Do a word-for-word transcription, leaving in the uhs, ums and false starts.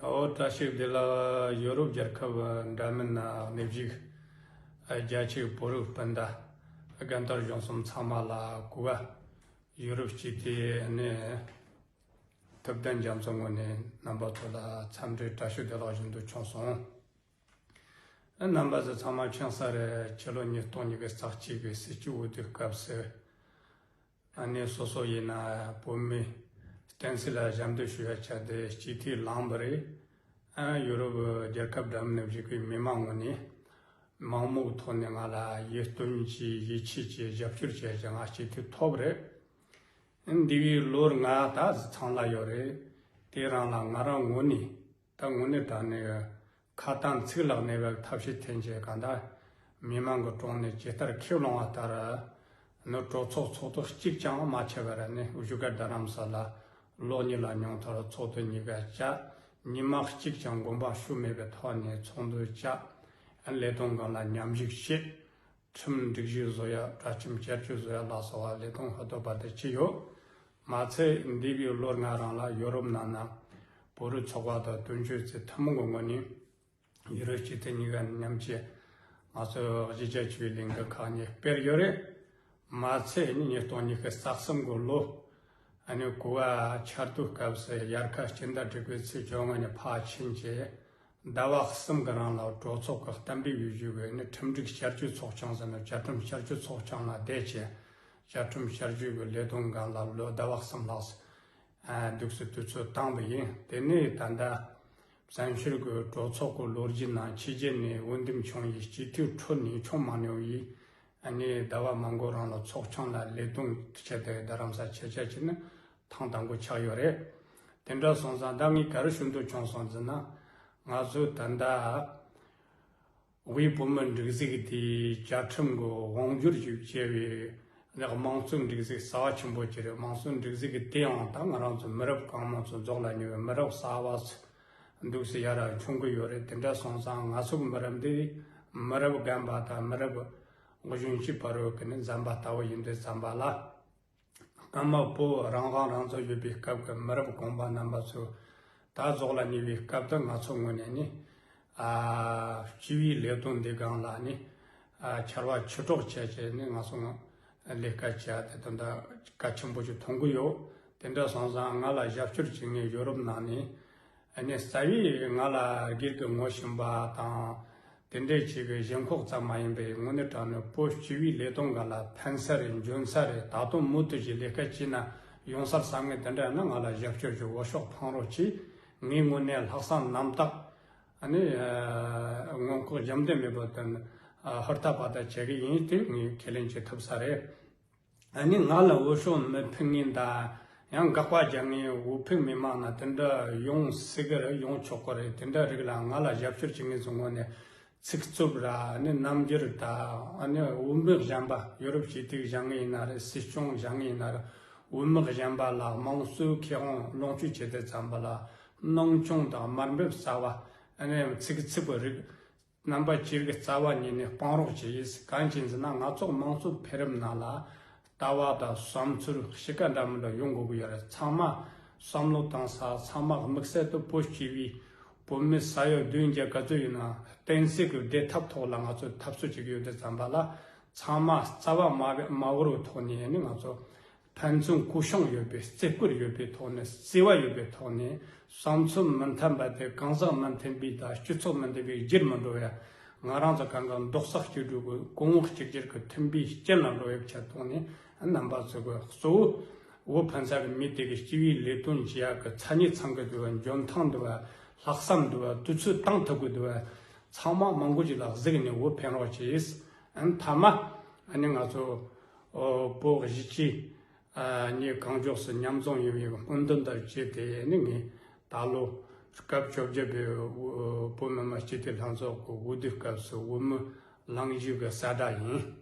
ཨོ་བཀྲ་ཤིས་བདེ་ལེགས། ཡོ་རོབ་རྒྱལ་ཁབ་འདྲ་མིན་ན་གནས་བཞུགས་རྒྱ་ཆེའི་བོད་རིགས་སྤུན་ཟླ་རྒན་དར་གཞུང་གསུམ་ཚང་མ་ལ་གུས་པ། ཡོ་རོབ་སྤྱི་འཐུས་ནས་ཐུབ་བསྟན་རྒྱ་མཚོ་ངོས་ནས་རྣམ་པ་ཚོ་ལ་འཚམས་འདྲི་བཀྲ་ཤིས་བདེ་ལེགས་ཞུ་འདོད་བྱུང་སོང་། རྣམ་པ་ཚོ་ཚང་མ་ཁྱེད་ས་རེ་ཕྱི་ལོ་ཉིས་སྟོང་ཉི་ཤུ་རྩ་གཅིག་གི་སྲིད་སྤྱི་འོས་བསྡུའི་སྐབས་སུ། ཨ་ནི་སོ་སོ་ཡིན་ན་བོད་མིའི་བསྟན་སྲིད་ལ་ཞབས་འདེགས་ཞུ་ཡ་ཆ་དེ་སྤྱི་འཐུས་ལངས་པ་རེད། ཨ་ཡོ་རོབ་རྒྱལ་ཁབ་འདྲ་མིན་ཞིག་གི་མི་མང་ངོས་ནས་མང་མོས་ཐོག་ནས་ང་ལ་ཡིད་རྟོན་གྱིས་ཡིད་ཆེས་ཀྱིས་རྒྱབ་སྐྱོར་བྱས་ཀྱང་ང་སྤྱི་འཐུས་ཐོབ་རེད། འདས་པའི་ལོ་ལྔ་ད་གཟི་ཚང་ལ་ཡོད་རེད། དེ་རིང་ལ་ང་རང་ངོས་ནས་ད་དངོས་གནས་དྲང་གནས་ཁ་གཏམ་ཚིག་ལ་གནས་པའི་ཐབས་ཤེས་འཐེན་བྱས་གང་ལྟར་མི་མང་གི་དྲུང་ནས་ཇི་ལྟར་ཁས་བླངས་པ་ལྟར་ནི་གྲོས་ཚོགས་ཚོགས་དུས་གཅིག་ཀྱང་མ་ཆད་པར་ནི་བཞུགས་སྒར་རྡ་རམ་ས་ལ་ལོ་གཉིས་ལ་ཉུང་མཐར་ཚོགས་དུས་གཉིས་ཀ་བཅད། ཉི་མ་གཅིག་ཀྱང་དགོངས་པ་ཞུ་མེད་པའི་ཐོག་ནས་ཚོགས་འདུ་བཅད། ལས་དོན་སྒང་ལ་མཉམ་ཞུགས་བྱས། ཁྲིམས་སྒྲིག་གཞི་བཟོ་ཡ། བཅའ་ཁྲིམས་བསྐྱར་བཅོས་བཟོ་ཡ་ལ་སོགས་པ་ལས་དོན་ཧུར་ཐག་པ་དེ་བྱས་ཡོད། མ་ཚད་འདས་པའི་ལོ་ལྔ་རིང་ལ་ཡོ་རོབ་ནང་ན་བོད་རིགས་ཚོགས་པ་དང་དོན་གཅོད་ཚོས་ཐུན་མོང་གི་ངོས་ནས་ཡུ་རོབ་སྤྱི་འཐུས་གཉིས་ཀ་མཉམ་གྱིས་ང་ཚོ་གཞིས་རྒྱ་ཆེ་བའི་གླིང་གི་ཁག་གཉིས་སྤེལ་ཡོད་རེད། མ་ཚད་ནི་ཉིས་སྟོང་ཉི་ཤུ་རྩ་གསུམ་གི་ལོ་ཨ་ནི་གོ་བ་ཆར་དུས་སྐབས་སུ་དབྱར་ཁ་སྤྱི་ཟླ་དྲུག་པའི་ཚེས་བཅོ་ལྔ་ཉིན་ཕར་ཕྱིན་བྱས། ཟླ་བ་གསུམ་གྱི་རིང་ལ་གྲོས་ཚོགས་ཀྱི་གཏན་འབེབས་ཡོད་རྒྱུ་གི་ནི་ཁྲིམས་སྒྲིག་བསྐྱར་བཅོས་ཚོགས་ཆུང་ཟེར་ན་བཅའ་ཁྲིམས་བསྐྱར་བཅོས་ཚོགས་ཆུང་ལ་བསྡད་བྱས། བཅའ་ཁྲིམས་བསྐྱར་བཅོས་ཀྱི་ལས་དོན་སྒང་ལ་ལོ་ཟླ་བ་གསུམ་ལྷག་ཙམ་འདུག་སེ་དུས་ཚོད་བཏང་བ་ཡིན། དེ་ནས་ད་ལྟ་བཙན་བྱོལ་གྱི་གྲོས་ཚོགས་ཀྱི་ལོ་རྒྱུས་ནང་ཕྱི་རྒྱལ་ནས་འོས་འདེམས་བྱུང་བའི་སྤྱི་འཐུས་ཁྲོད་ནས་ཁྱོན་མང་ཉུང་བའི་ཨ་ནི་ཟླ་བ་མང་པོ་རིང་ལ་ཚོགས་ཆུང་ལ་ལས་དོན་བྱས་ཏེ་རྡ་རམ་ས་ཆེད་བཅར་བྱས་ནས་ཐེངས་དང་པོ་ཆགས་ཡོད་རེད། དེ་འདྲ་སོང་ཙང་ད་ངས་ག་རེ་ཞུ་འདོད་བྱུང་སོང་ཟེར་ན། ང་ཚོས་ད་ལྟ་དབུས་བོད་མིའི་སྒྲིག་འཛུགས་དེའི་བཅའ་ཁྲིམས་ཀྱི་དབང་སྒྱུར་ཞིག་བྱས་པའི་དམངས་གཙོའི་སྒྲིག་འཛུགས་རྩ་བ་ཆེན་པོ་ཅིག་རེད། དམངས་གཙོའི་སྒྲིག་འཛུགས་དེའང་ད་ང་རང་ཚོ་མི་རབས་གང་མང་ཚོ་རྫོགས་ལ་ཉེ་བའི་མི་རབས་གསར་པ་ཚོ་འདུག་སེ་ཡར་མཆོང་གི་ཡོད་རེད། དེ་འདྲ་སོང་ཙང་ང་ཚོའི་མི་རབས་འདི་མི་རབས་རྒན་པ་དང་མི་རབས་གཞོན་སྐྱེས་བར་བའི་གི་ནི་འཛོམས་པ་ལྟ་བུ་ཡིན་དུས་ཙམ་པ་ལ། སྔ་མ་བོད་རང་དབང་རང་བཙན་ཡོད་པའི་སྐབས་ཀྱི་མི་རབས་གོང་མ་རྣམ་པ་ཚོས་ད་རྫོགས་ལ་ཉེ་བའི་སྐབས་དུ་ང་ཚོ་ངོས་ནས་ནི་ཨ་སྤྱི་པའི་ལས་དོན་འདི་སྒང་ལ་ནི་ཨ་ཕྱར་བ་ཆུ་གྲོགས་བྱས་བྱས་ནི་ང་ཚོ་ལས་ཀ་བྱས་ཏེ་དོན་དག་གལ་ཆེན་པོ་ཞིག་མཐོང་གི་ཡོད། དེ་འདྲ་སོང་ཙང་ང་ལ་ཞབས་ཞུ་བྱེད་མཁན་ཡོ་རོབ་ནང་ནས་ཨ་ནི་རྩ་བའི་ང་ལ་སྒེར་གྱི་ངོ་ཤེས་པ་དང་། དེ་འདྲའི་ཅིག་གི་ཞེན་ཁོག་ཙམ་མ་ཡིན་པའི་དངོས་གནས་དྲང་གནས་བོད་སྤྱི་པའི་ལས་དོན་སྒང་ལ་ཕན་ས་རེད། འཇོན་ས་རེད། ད་དུང་མུ་མཐུད་ཀྱི་ལས་ཀ་བྱས་ན་ཡོང་ས་རེད་བསམ་མཁན་དེ་འདྲ་ཡིན་ན་ང་ལ་ཞབས་ཞུ་ཞུ། འོས་ཤོག་འཕང་རོགས་གྱིས། ངའི་ངོས་ནས་ལྷག་བསམ་རྣམ་དག་ཨ་ནི་ཨ་སྔོན་འགོག་ཞབས་འདེགས་མེད་པར་དོན་ཨ་ཧུར་ཐག་པ་ཐག་བྱེད་ཀྱི་ཡིན། དེ་ངས་ཁས་ལེན་བྱེད་ཐུབ་ས་རེད། ཨ་ནི་ང་ལ་འོས་ཤོག་མི་ཕུལ་མཁན་དང་ཡང་དགག་པ་རྒྱག་མཁན་འོས་འཕངས་མི་མང་ན་དེ་འདྲ་ཡོང་སྲིད་ཀྱི་རེད། ཡོང་ཆོག་གི་རེད། དེ་འདྲ་རིགས་ལ་ང་ལ་ཞབས་ཞུ་བྱེད་མཁན་ཚོའི་ངོས་ནས་ཚིག་རྩུབ་ར་ཨ་ནི་རྣམ་འགྱུར་དང་ཨ་ནི་འོས་མི་གཞན་པ་ཡོ་རོབ་སྤྱི་འཐུས་བཞེངས་མཁན་ཡིན་ན་རེད། སྲིད་སྐྱོང་བཞེངས་མཁན་ཡིན་ན་རེད། འོས་མི་གཞན་པ་ལ་དམངས་གཙོའི་ཁེ་དབང་ལོངས་སྤྱོད་བྱེད་དུས་ཙམ་པ་ལ་སྣང་ཆུང་དང་དམའ་འབེབས་རྩ་བ་ཨ་ནི་ཚིག་རྩུབ་པའི་རིགས། རྣམ་པ་སྤྱིར་གྱི་རྩ་བ་ཉིད་ནས་སྤང་རོགས་བྱེད། གང་ཡིན་ཟེར་ན་ང་ཚོ་དམངས་གཙོའི་འཕེལ་རིམ་ནང་ལ་ལྟ་བ་དང་བསམ་ཚུལ་གཤིས་ཀ་འདྲ་མི་འདྲ་ཡོང་དགོས་ཀྱི་ཡོད་རེད། ཚང་མ་བསམ་བློ་བཏང་ས། ཚང་མ་དམིགས་བསལ་དུ་བོད་སྤྱི་པའི་བོད་མི་ས་ཡ་བདུན་བརྒྱ་ག་ཚོད་ཡིན་ན་བསྟན་སྲིད་ཀྱི་བདེ་ཐབས་ཐོག་ལ་ང་ཚོས་འཐབ་རྩོད་བྱེད་ཀྱི་ཡོད་དུས་ཙམ་པ་ལ་ཚང་མ་རྩ་བ་མ་མ་བོར་བའི་ཐོག་ནས་ནི་ང་ཚོ་ཕན་ཚུན་གུས་ཕྱག་ཡོད་པའི་བརྩི་བཀུར་ཡོད་པའི་ཐོག་ནས། བརྩེ་བ་ཡོད་པའི་ཐོག་ནས། བསམ་ཚུལ་མི་མཐུན་པ་དེ་གང་ཟག་མི་མཐུན་པའི་དང་སྤྱི་ཚོགས་མི་མཐུན་པའི་རྒྱུར་མི་འགྲོ་བའི་ང་རང་ཚོ་གང་ག་རྡོག་རྩ་གཅིག་སྒྲིལ་གྱི་གོང་འོག་གཅིག་གྱུར་གྱི་མཐུན་པའི་རྐྱེན་ལ་འགྲོ་བའི་ཆེད་ཐོག་ནས་རྣམ་པ་ཚོ་གི་གཙོ་བོ་འོས་འཕེན་ས་གི་མི་དེ་གི་སྤྱི་པའི་ལས་དོན་བྱེད་ཡག་གི་མཚན་ཉིད་ཚང་གི་འདུག་བ། འཇོན་ཐང་འདུག་བ། ལྷག་བསམ་འདུག་བ། དུས་ཚོད་བཏང་ཐུབ་གི་འདུག་བ། ཚང་མ་མང་པོ་ཅིག་ལ་གཟིགས་ནས་འོས་འཕེན་རོགས་གྱིས། ཨ་ནི་མཐའ་མ་ཨ་ནི་ང་ཚོ་བོད་གཞིས་བྱེས་ཨ་ནི་གང་ཕྱོགས་སུ་མཉམ་འཛོམས་ཡོང་བའི་སྨོན་འདུན་དང་བཅས་ཏེ་ནི་ངས་ད་ལོ་སྐབས་བཅོ་བརྒྱད་པའི་བོད་མི་མང་སྤྱི་འཐུས་ལྷན་ཚོགས་ཀྱི་འོས་བསྡུའི་སྐབས་སུ་འོས་མི་ལངས་རྒྱུ་གི་གསལ་བསྒྲགས་ཡིན།